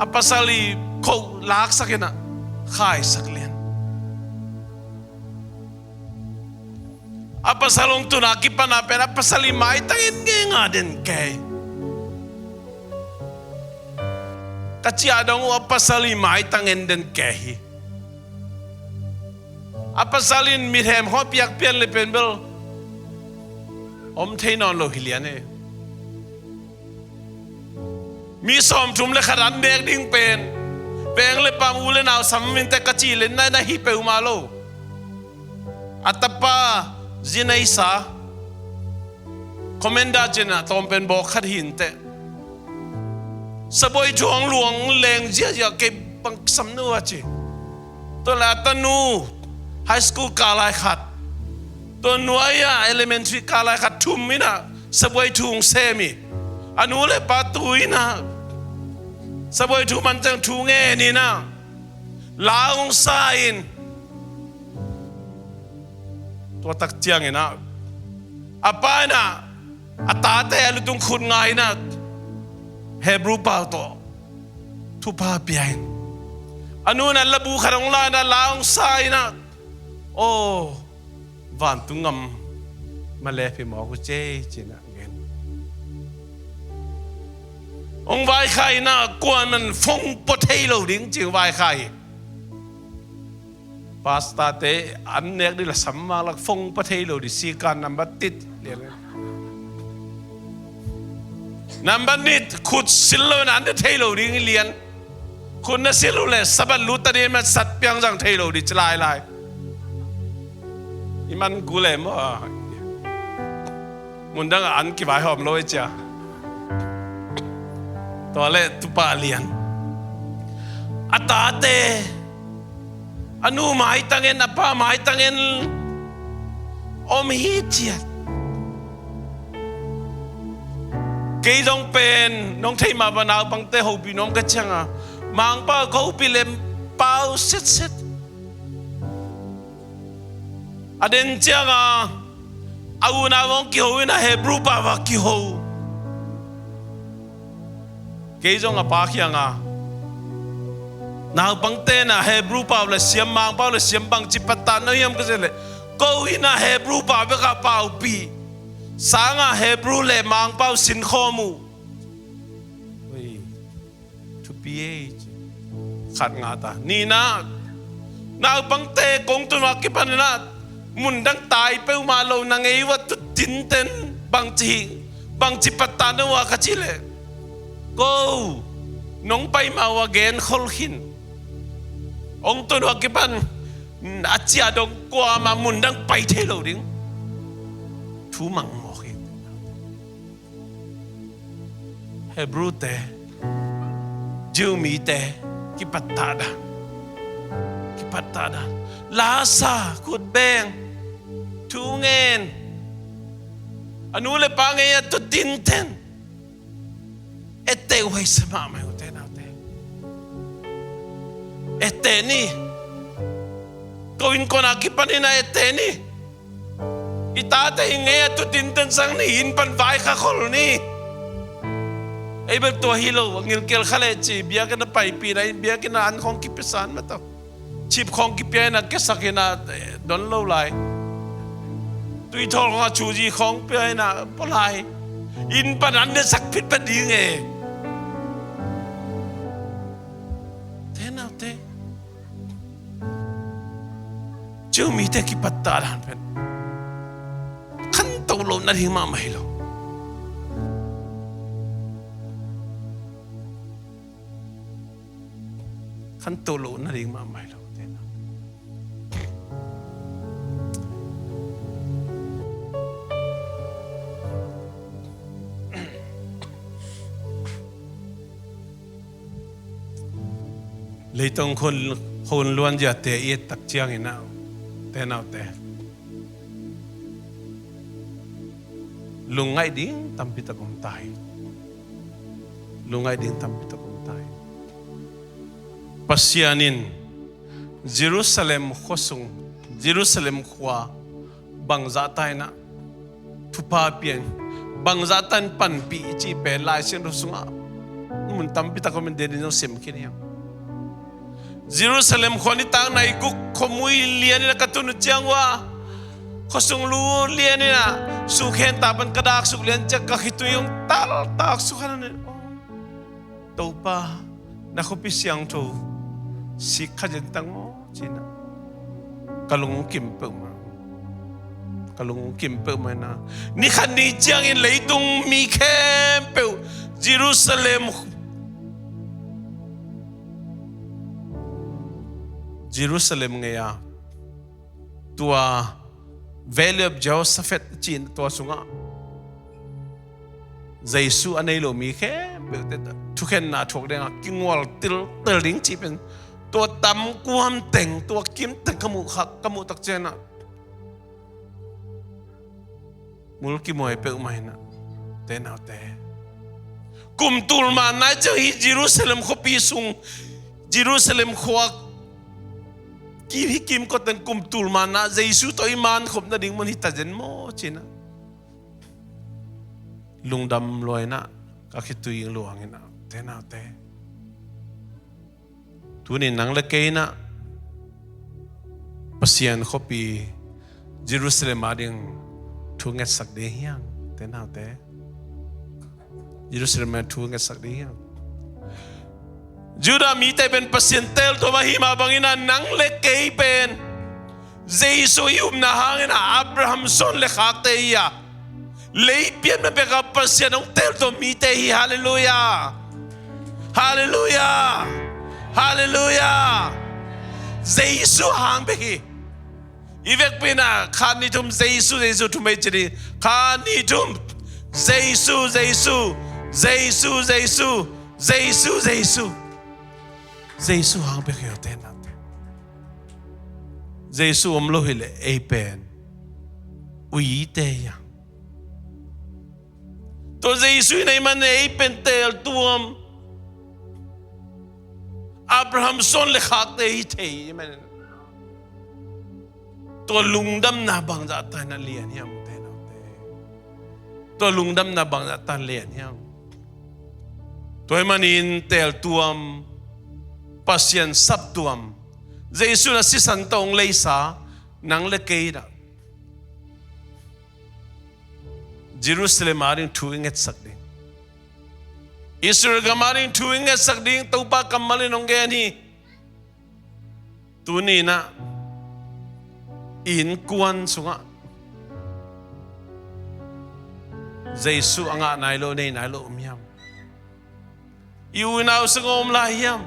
a pasal i khoh laksak in ah khaisak lian. A pasal hong tun a kipan a pen a pasal i maitang en ngei nga den kei. Ka ciah dong uh a pasal i maitang en den kei hi. A pasal in mithem khawng piak pian le pen bel om thei nawn lo hi lian e. Mi sawmthum le khat an nek ding pen veng le pam, u le nau, sam minte ka cih le na, na hi peuhmah lo. A tapa Zineisa, commander ci-in ah tawm pen bawk khat hi inteh. Sabuai thu hong luang leng ziahziah, kei bang kisam nu a ci. Tua leh a tanu high school kah lai khat, tua nuai-ah elementary kah lai khat thum in ah sabuai thu hong sem hi. A nu le pa tu in ah sabuai thu man ciang thu ngen in ah la hong sa in, tua tak ciangin ah a pa in ah a tate a lutung khut nga in ah Hebrew pau tawh thupha pia in, a nu in ah labu khat hong la in ah la hong sa in ah, "Aw, vantung gam ma lep hi mawk uh ciei," ci-in ah gen. Hong vaikhak in ah kuaman phone pua thei lo ding ci-in vaikhak hi. Pastor-te an nek ding la sam mak lak, phone pua thei lo ding, sikan number tit lian. Number nih, khut sil lo in an thei lo ding lian. Khut na sil uh leh Sabbath lut ta ding, ma sat piang zang thei lo ding ci lailai. I man gu le maw. Mundang ah an kivaihawm lo e cia. Tua leh tupa lian. A tate, a nu maitang en, a pa maitang en om hi ciat. Kei zong pen nong thei mah bang, naupangte hopih nuam ka ciang a, Mangpau ka hopih leh pau setset. A den ciang a A unau hong kiho in a Hebrew pau a kiho. Kei zong a pa kiangah naupangte na Hebrew pau le siam, Mangpau le siam bangci pattah na hiam ka cih leh, ko in a Hebrew pau bek a paupih. Sangah Hebrew le Mangpau sinkhawm uh. Ui, thupi ei ci. Khat ngah ta. Nihna, naupangte kong tun uh a kipan in a mundang tai peuhmah lo na ngei uh a tu tinten bangci, bangci pattah na uh a ka cih leh, ko nong pai mah uh a gen khol khin. Hong tun uh a kipan a ciah dong kuamah mundang pai thei lo ding. Thu mangmawk hi. Hebrew te, Jew mite, kipattah dan. Kipattah dan. Lasa, khut beng, thu ngen. A nu le pa ngei a tu tinten. Etteh uh huaisia mahmah uh te naute. Etteh ni. Ko innkuan a kipan in a etteh ni. I tate i ngei a tu tinten sang ni, inn pan vaikhak khol ni. Ei bel tua hi lo, a ngilkel kha leh ci, biakinn a paipih na in, biakinn a an khawng kipia san mah tawh. Chip khawng kipia in a kiasak in a, eh, don lo lai. Tuithawl khawng a chuzi khawng pia in a pua lai. Inn pan an ne sak phit pah ding e. Te naute. Jew mite kipattah dan pen khanto loh nading mahmah hi lo. Khanto loh nading mahmah hi lo. Leitong khun, khun luan ziate i et tak ciangin a, te naute, lungngaih ding tampi tak om ta hi. Lungngaih ding tampi tak om ta hi. Pasian in Jerusalem khuasung, Jerusalem khua bangzah ta in a thupha piang, bangzah ta in panpih i cih pen Lai Siangtho sungah mun tampi tak om in, den in zong sim khin hiam. Jerusalem khua nitak nai guk khuamui lian in a ka tun uh ciang uh a, khuasung lu lian in a, sukhen ta pan ka daksuk lian ciang ka khitui hong taltak sukhan in, oh, Topa, na khuapi siangtho sik kha zen tang aw, ci-in a ka lung kim peuhmah. Ka lung kim peuhmah in a, ni khat ni ciangin leitung mi khempeuh Jerusalem, Jerusalem ngei a, tua Valley of Jehoshaphat ci-in tua sungah Jesu a nei lo mi khempeuhte thukhenna thuak dingah kingual tiltel ding cih pen, tua tam kuam teng, tua kim teng ka muh kha, ka muh tak ciangin a mulkimhuai peuhmah in a, te naute. Kum tul manna ciang hi Jerusalem khuapi sung, Jerusalem khua kim hi kimkot teng kum tul manna Jesu tawh i mankhop nading mun hi ta zen maw ci-in a lungdam lua in a, ka khitui luang in a, te naute. Tuni nang le kei in a Pasian khuapi Jerusalem ading thu ngetsak ding hiam, te naute. Jerusalem ading thu ngetsak ding hiam. Judah mite pen Pasian teltuam ahi mah bangin a nang le kei pen Jesu i upna hangin a Abraham suan le khakte hi a, lei pian ma pek a Pasian hong teltuam mite hi. Halleluiah. Halleluiah. Halleluiah. Jesu hang bek hi. I vekpi in a khat ni thum Jesu, Jesu thum ei ci ding. Khat ni thum Jesu, Jesu, Jesu, Jesu, Jesu, Jesu. Jesu hang bek hi aw, te naute. Jesu om lo hileh ei pen uite hi a. Tua Jesu in ei man ei pen teltuam, Abraham suan le khakte hi thei man. Tua lungdamna bangzah ta in a lian hiam, te naute. Tua lungdamna bangzah tan lian hiam? Tua ahih manin teeltuam, Pasian saptuam, Jesu in a sisan tawh hong leisa nang le kei in ah Jerusalem ading thu i ngetsak ding, Israel gam ading thu i ngetsak ding Topa kammal in hong gen hi. Tuni in ah i innkuan sungah Jesu a ngah nai lo, nei nai lo om hiam? I u i nau sungah om lai hiam?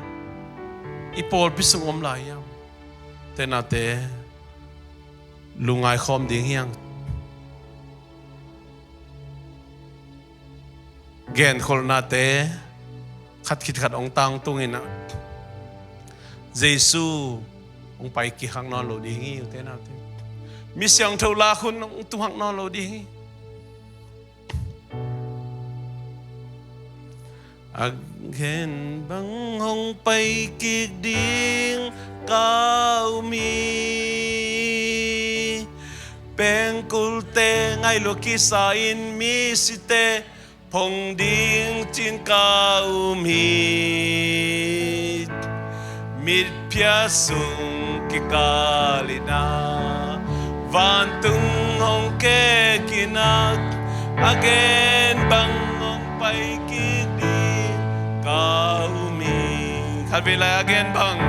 I pawlpi sungah om lai hiam? Te naute, lungngai khawm ding hi hang. Genkholhnate khat khit khat hong tangtung in ah Jesu hong pai kik hak nawn lo ding hi, ute naute. Mi siangtho lak hun hong tung hak nawn lo ding hi. A gen bang hong pai kik ding ka um hi. Pengkulte ngaih lua kisa in misite phong ding cin ka um hi. Mitphiat sung kikal in ah vantung hong kek in ah, a gen bang hong pai kik ding ka um hi. Khatvei lai, a gen bang,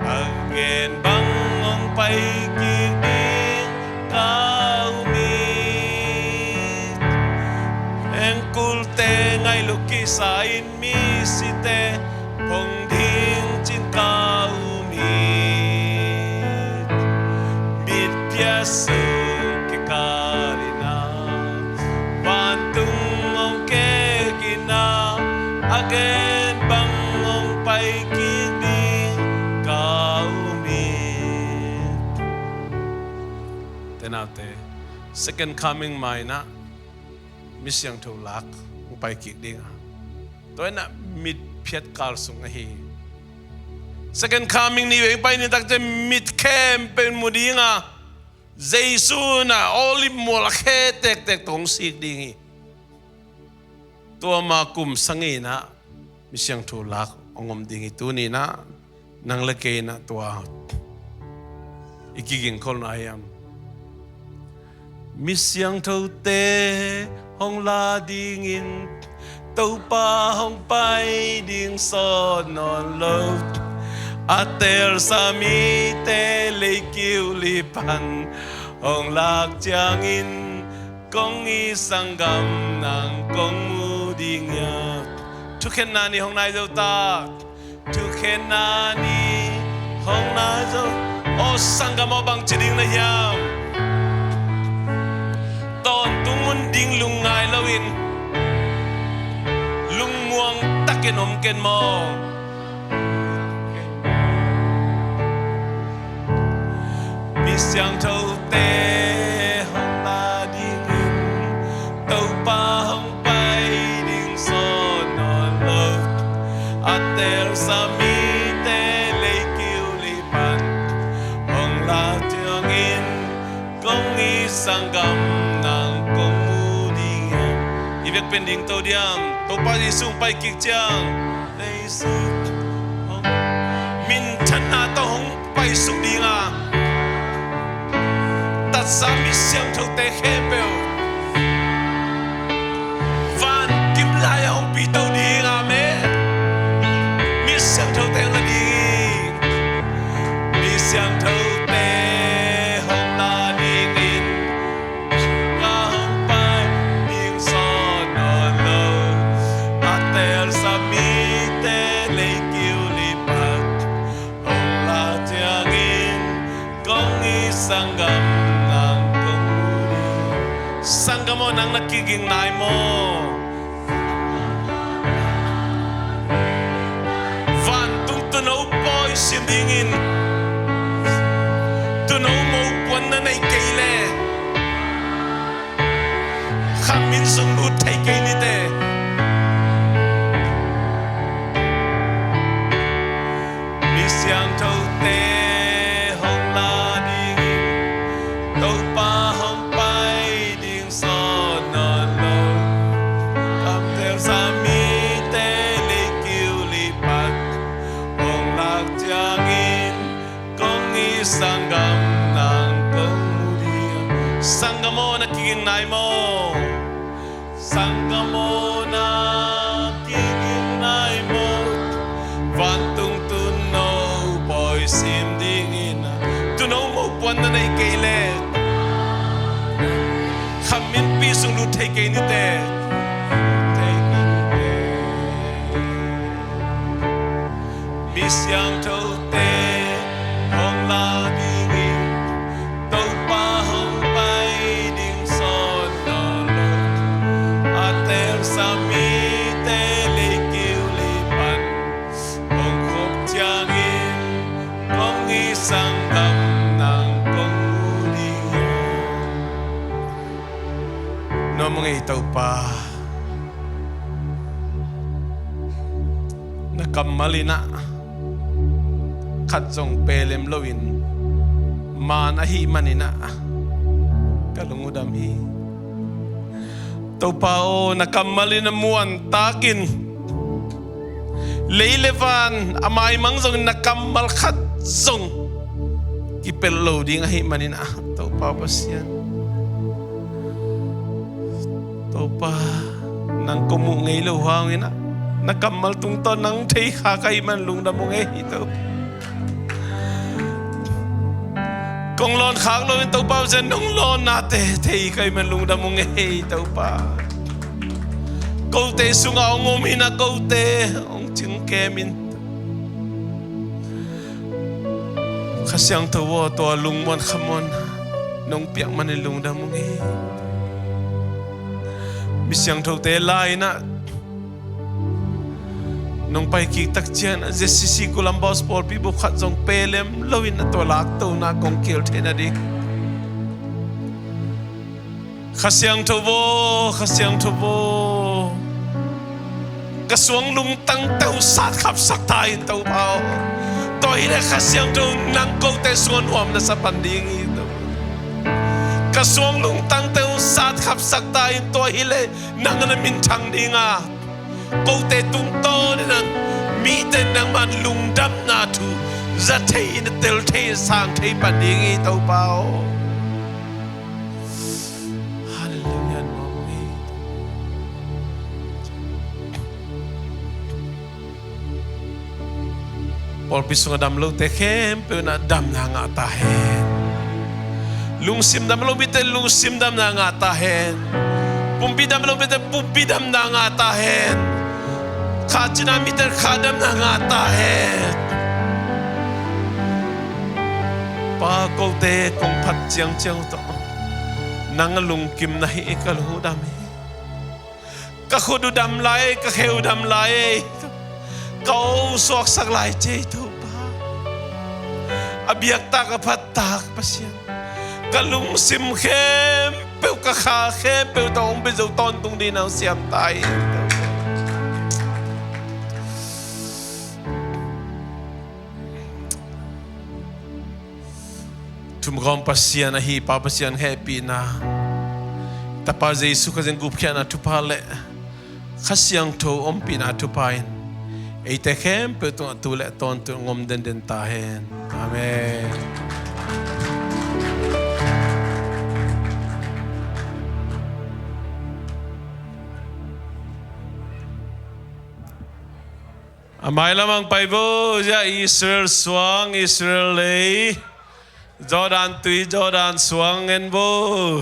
a gen bang hong pai kik ding ka um hi. Pengkulte ngaih lua kisa in misite phong ding cin ka um hi. Mitphiat sung kikal in ah vantung hong kek in ah, a gen bang hong pai kik ding ka um hi. Te naute, second coming mai in ah mi siangtho lak hong pai kik ding a, tua in ah mitphiat kal sung ahi. Second coming ni vei pai ni takte mit khempeuh in mu ding a, Jesu in ah Olive mual a khe tektek tawh hong sik ding hi. Tua ma kum sagih in ah mi siangtho lak hong om ding hi. Tuni in ah nang le kei in ah tua i kigingkholhna hiam? Mi siangthote hong la dingin Topa hong pai ding sawt nawn lo. A telsa mite leikiu li pan hong lak ciangin kong i sanggam nang kong mu ding hiam? Thukhenna ni hong nai zo ta. Thukhenna ni hong nai zo. Aw sanggam aw, bangci ding na hiam? Tawntung mun ding lungngai loin lungmuang takin om ken maw? Mi siangthote hong la dingin Topa hong pai ding sawt nawn lo. A telsa mite leikiu li pan hong lak ciangin kong i sanggam nang kong mu ding hiam? I vekpi in ding to diam? Topa Jesu hong pai kik ciang Jesu hong, minthanna tawh hong paisuk ding a, tatsa mi siangthote khempeuh vankim lai-ah hong pito ding. Amen. Mi siangthote hong la ding hi. Mi siangthote hong la dingin ka hong pai ding sawt nawn lo. A telsa mite leikiu li pan hong lak ciangin kong i sanggam nang kong mu ding. Sanggam aw, nang na kiging nai maw? Vantung tuuno pawi sim dingin tuuno mopuan na nei kei leh khat min sung lut thei kei ni teh. Mi siangthote hong la dingin Topa hong pai ding sawt nawn lo. Sanggam aw, na kiging nai maw? Sanggam aw, na kiging nai maw? Vantung tuuno pawi sim dingin a, tuuno mopuan na nei kei leh khamminpi sung lut thei kei ni teh. Mi siangthote hong la dingin Topa hong pai ding sawn nawn lo. A teelsa mite leikiu lei pan hong khop ciangin kong i sanggam nang kong mu ding hi. Nuam ung ei Topa. Na kammal in ah khat zong pelem loin maan ahih manin ah ka lung uh dam hi. Topa aw, na kammal in a muantakin lei le van a maimang zongin na kammal khat zong kipelh lo ding ahih manin ah Topa Pasian, Topa, nang kong muh ngei lo hangin ah na kammal tungtawn nang thei kha ka hih man lungdam ung ei Topa. Kong lawn khak loin Topa Pasian, nong lawnnate thei ka hih man lungdam ung ei Topa. Kote sungah hong om in ah kote hong cingkem in. Kha Siangtho aw, tua lungmuan khamuan nong piak manin lungdam ung ei. Mi siangthote lai-in ah nong pai kik tak ciangin ah Z C C Columbus pawlpi bup khat zong pelem loin ah tua laktona kong kil theihna ding. Kha Siangtho aw, Kha Siangtho aw, ka suang lungtangte uh satkhapsak ta in Topa aw. Tua hileh Kha Siangtho nang kote sungah nuam na sa pan ding hi Topa. Ka suang lungtangte uh satkhapsak ta in, tua hileh nang na minthang ding a, kote tungtawn in ah mite nangman lungdamna thu za thei in, tel thei in, sang thei pan ding hi Topa aw. Halleluiah. Pawlpi sungah dam lote khempeuh in ah damna ngah ta hen. Lungsim dam lo mite lungsim damna ngah ta hen. Pumpi dam lo mite pumpi damna ngah ta hen. Kha cina mite kha damna ngah ta hen. Pa, kote kong phat ciangciang uh tawh nang a lungkim na hi ka lung uh dam hi. Ka khut uh dam lai, ka khe uh dam lai, ka aw uh suaksak lai ci ei Topa. A biaktak a phattak Pasian, ka lungsim khempeuh, ka kha khempeuh tawh hong pia zo tawntung dingin hong siam ta hi. Thumgawm Pasian ahi Pa Pasian hehpihna, Tapa Jesu Khazih gupkhiatna thupha le Kha Siangtho ompihna thupha in eite khempeuh tungah tu le tawntung ngom denden ta hen. Amen. A mailam ang pai vo, zia Israel suang, Israel lei, Jordan tui, Jordan suang en vo.